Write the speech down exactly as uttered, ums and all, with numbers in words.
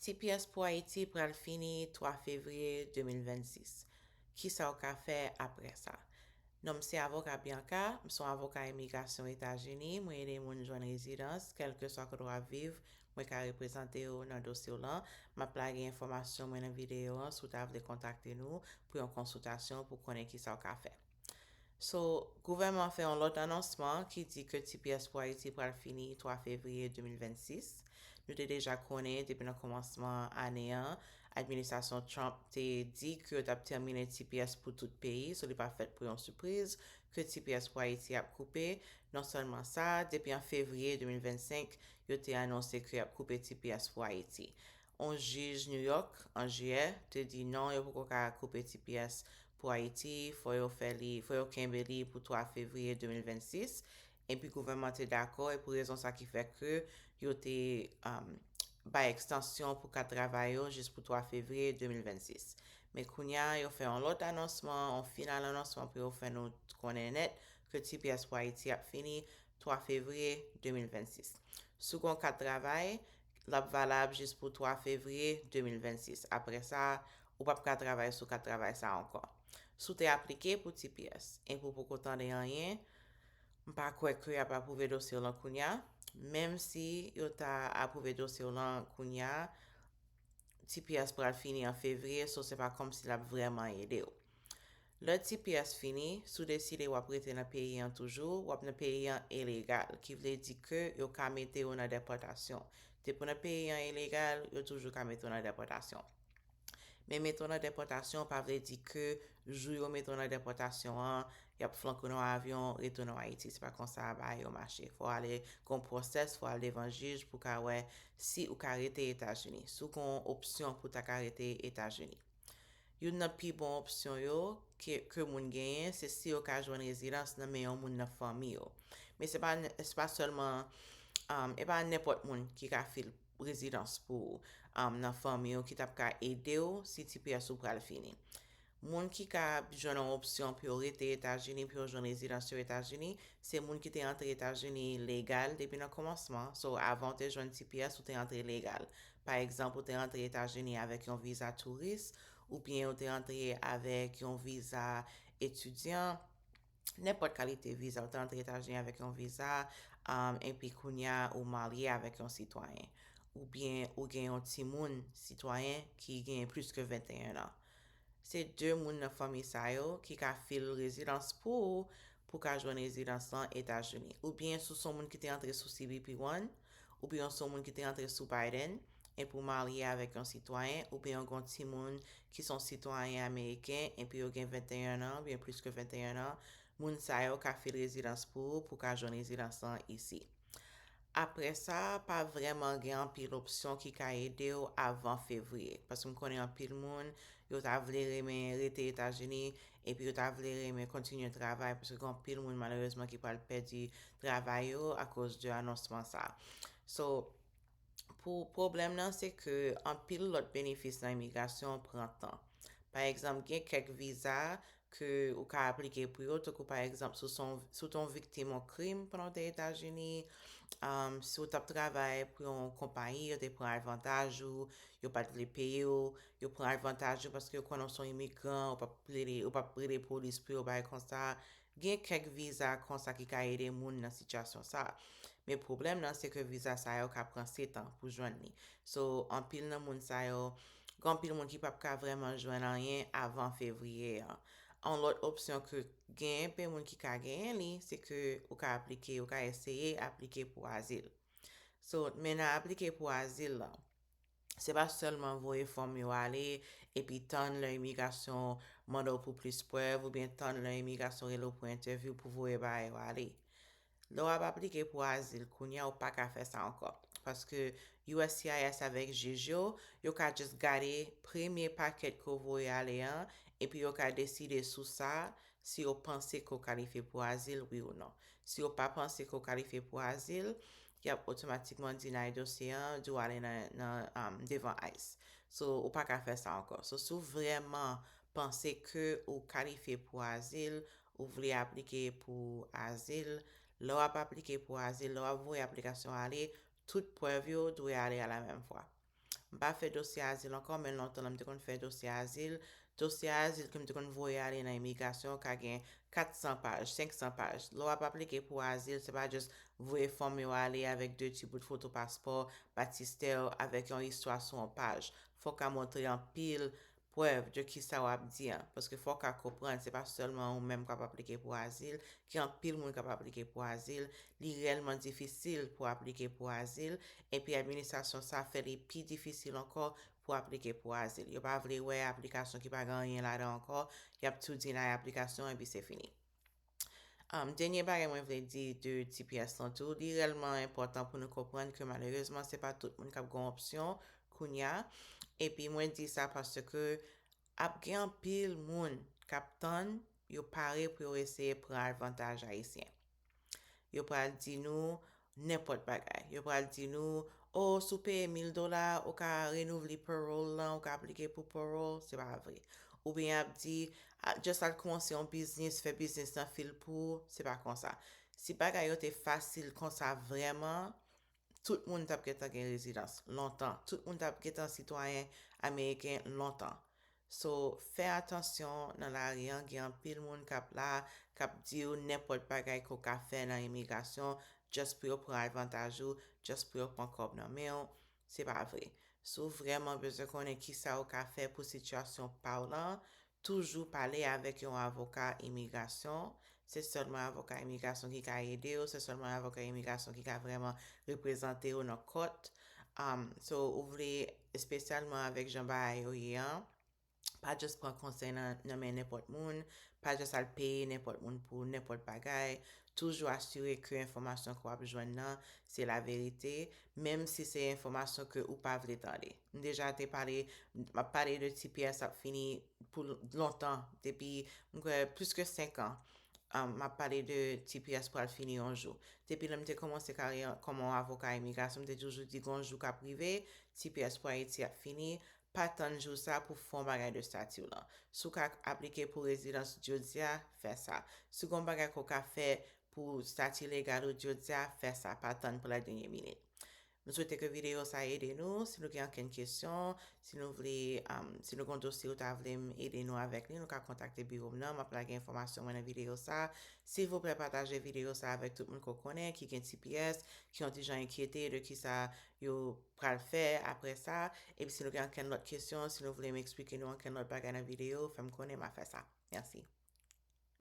T P S pou Ayiti pral fini twa fevriye de mil vennsis. Kisa w ka fè apre sa? Non m se avoka Bianca, m se yon avoka imigrasyon Etazini, mwen ede moun jwenn rezidans, kèlkeswa kote w ap viv, mwen ka reprezante w nan dosye w lan. M ap lage enfòmasyon mwen nan videyo an si w ta vle kontakte nou pou yon konsiltasyon pou konnen kisa w ka fè. So, gouvènman an fè yon lòt anonsman ki di ke T P S pou Ayiti pral fini twa fevriye de mil vennsis. Nou te deja konnen depi nan kòmansman ane an, administrasyon Trump te di ke yo t ap tèmine T P S pou tout peyi, so li pa fèt pou yon sipriz ke T P S pou Ayiti ap koupe. Non sèlman sa, depi an fevriye de mil vennsenk, yo te anonse ke y ap koupe T P S pou Ayiti. Yon jij New York, an jiyè, te di non, yo poko ka koupe T P S pou Ayiti, fò yo fè li, fò yo kenbe li pou twa fevriye de mil vennsis. Epi gouvènman te dakò, e pou rezon sa ki fè ke yo te um, bay ekstansyon pou kat travay yo jis pou twa fevriye de mil vennsis. Men kounye a, yo fè yon lòt anonsman, yon final anonsman pou yo fè nou konnen nèt ke T P S pou Ayiti ap fini twa fevriye de mil vennsis. Si w gen yon kat travay, l ap valab jis pou twa fevriye de mil vennsis. Apre sa, ou p ap ka travay sou kat travay sa a ankò. Si w te aplike pou T P S epi w poko tande anyen, m pa kwè ke y ap apwouve dosye w lan kounye a. Menm si yo ta apwouve dosye w lan kounye a, T P S pral fini an fevriye, so se pa kòmsi l ap vrèman ede w. Lè T P S fini, si w deside w ap rete nan peyi an toujou, w ap nan peyi an ilegal, ki vle di ke yo ka mete w nan depòtasyon. Depi w nan peyi an ilegal, yo toujou ka mete w nan depòtasyon. Men mete w nan depòtasyon pa vle di ke jou yo mete w nan depòtasyon an, y ap flanke w nan yon avyon, retounen w Ayiti. Se pa konsa bagay yo mache. Fò w ale gen yon pwosès, fò w al devan jij pou w ka wè si ou ka rete Etazini, si w gen yon opsyon pou w ta ka rete Etazini. Youn nan pi bon opsyon yo ke, ke moun genyen, se si yo ka jwenn rezidans nan men yon moun nan fanmi yo. Men se pa, se pa sèlman, um, e pa nenpòt moun ki ka fil rezidans pou ou um, nan fanmi w ki t ap ka ede w si T P S ou pral fini. Moun ki ka jwenn yon opsyon pou yo rete Etazini, pou yo jwenn rezidans yo Etazini, se moun ki te antre Etazini legal depi nan kòmansman. So, avan w te jwenn T P S, ou te antre legal. Pa egzanp, ou te antre Etazini avèk yon viza touris, oubyen ou te antre avèk yon viza etidyan, nenpòt kalite viza, ou te antre Etazini avèk yon viza, um, epi kounye a ou marye avèk yon sitwayen, oubyen ou gen yon timoun sitwayen ki gen plis ke venteyen an. Se de moun nan fanmi sa yo ki ka fil rezidans pou ou, pou ka jwenn rezidans lan Etazini. Oubyen si w se yon moun ki te antre sou C B P One, oubyen w se yon moun ki te antre sou Biden, epi w marye avèk yon sitwayen, oubyen w gen yon timoun ki se yon sitwayen ameriken, epi yo gen venteyen an, oubyen plis ke venteyen an, moun sa yo ka fil rezidans pou ou, pou w ka jwenn rezidans lan isi. Apre sa, pa vrèman gen anpil opsyon ki ka ede w avan fevriye, paske m konnen anpil moun, yo ta vle renmen rete Etazini, epi yo ta vle renmen kontinye travay, paske gen anpil moun, malerezman, ki pral pèdi travay yo akoz de anonsman sa. So, pou pwoblèm nan, se ke anpil lòt benefis nan imigrasyon pran tan. Pa egzanp, gen kèk viza ke ou ka aplike pou yo, tankou pa egzanp, si w se yon, si w te yon viktim yon krim pandan w te Etazini, um, si w t ap travay pou yon konpayi, yo te pran avantaj ou, yo pa t vle peye w, yo pran avantaj ou paske yo konnen w se yon imigran, ou p ap plede, ou p ap rele polis pou yo, bagay konsa. Gen kèk viza konsa ki ka ede moun nan sitiyasyon sa a. Men pwoblèm nan, se ke viza sa yo ka pran setan pou jwenn li. So, anpil nan moun sa yo, gen anpil moun ki p ap ka vrèman jwenn anyen avan fevriye an. Yon lòt opsyon ke gen enpe moun ki ka genyen li, se ke ou ka aplike, ou ka eseye aplike pou azil. So, men nan aplike pou azil la, se pa sèlman voye fòm yo ale, epi tann lè imigrasyon mande w pou plis prèv, oubyen tann lè imigrasyon rele w pou entèvyou pou voye bagay yo ale. Lè w ap aplike pou azil, kounye a ou pa ka fè sa ankò. Paske U S C I S avèk jij yo, yo ka just gade premye pakèt ke w voye ale an, epi yo ka deside sou sa, si yo panse ke w kalifye pou azil, wi ou non. Si yo pa panse ke w kalifye pou azil, y ap otomatikman deny dosye an, di w ale nan, nan, um, devan ice. So, ou pa ka fè sa ankò. So, si w vrèman panse ke ou kalifye pou azil, ou vle aplike pou azil, lè w ap aplike pou azil, lè w ap voye aplikasyon ale, tout prèv yo dwe ale a la menm fwa. M pa fè dosye azil ankò, men lontan nan m te konn fè dosye azil. Dosye azil ke m te konn voye ale nan imigrasyon ka gen kat san paj, senk san paj. Lè w ap aplike pou azil, se pa just voye fòm yo ale avèk de ti bout foto paspò, batistè w, avèk yon istwa sou yon paj. Fò w ka montre anpil prèv de kisa w ap di an, paske fò w ka konprann, se pa sèlman ou menm k ap aplike pou azil, gen anpil moun k ap aplike pou azil, li reyèlman difisil pou aplike pou azil, epi administrasyon sa fè li pi difisil ankò pou aplike pou azil. Yo pa vle wè aplikasyon ki pa gen anyen ladan ankò, y ap tou deny aplikasyon epi se fini. Um, dènye bagay mwen vle di de T P S lan tou, li reyèlman enpòtan pou nou konprann ke malerezman se pa tout moun k ap gen opsyon kounye a. Epi mwen di sa paske ap gen anpil moun k ap tann, yo pare pou yo eseye pran avantaj Ayisyen. Yo pral di nou nenpòt bagay. Yo pral di nou, o, si w peye mil dola, ou ka renouvle parole lan, ou ka aplike pou parole, se pa vre. Oubyen ap di, a, just al kòmanse yon biznis, fè biznis lan fil pou ou, se pa konsa. Si bagay yo te fasil konsa vrèman, tout moun t ap gentan gen rezidans lontan. Tout moun t ap gentan sitwayen ameriken lontan. So, fè atansyon nan lari an, gen anpil moun k ap la, k ap di w nenpòt bagay ke w ka fè nan imigrasyon, just pou yo pran avantaj ou, just pou yo pran kòb nan men w. Se pa vre. Si w vrèman bezwen konnen kisa w ka fè pou sitiyasyon pa w lan, toujou pale avèk yon avoka imigrasyon. Se sèlman avoka imigrasyon ki ka ede w, se sèlman avoka imigrasyon ki ka vrèman reprezante w nan kòt. Um, so, ou vle, espesyalman avèk jan bagay yo ye an, pa just pran konsèy nan, nan men nenpòt moun, pa just al peye nenpòt moun pou nenpòt bagay. Toujou asire ke enfòmasyon ke w ap jwenn nan, se laverite, menm si se enfòmasyon ke ou pa vle tande. M deja te pale, m ap pale de T P S ap fini pou lontan, depi, m kwè, plis ke senk an. Um, m ap pale de T P S pral fini yon jou. Depi lè m te kòmanse karyè kòm yon avoka imigrasyon, m te toujou di gon jou k ap rive, T P S pou Ayiti ap fini, pa tann jou sa pou fè yon bagay de estati w lan. Si w ka aplike pou rezidans jodi a, fè sa. Si gon bagay ke w ka fè pou estati legal ou jodi a, fè sa, pa tann pou la dènyè minit. M swete ke videyo sa ede nou. Si nou gen ankenn kesyon, si nou vle, um, si nou gen yon dosye ou ta vle m ede nou avèk li, nou ka kontakte biwo m nan. M ap lage enfòmasyon mwen nan videyo sa. Silvouplè, pataje videyo sa avèk tout moun ke w konnen ki gen T P S, ki yon ti jan enkyete de kisa yo pral fè apre sa. Epi si nou gen ankenn lòt kesyon, si nou vle m eksplike nou ankenn lòt bagay nan videyo, fè m konnen, m a fè sa. Mèsi.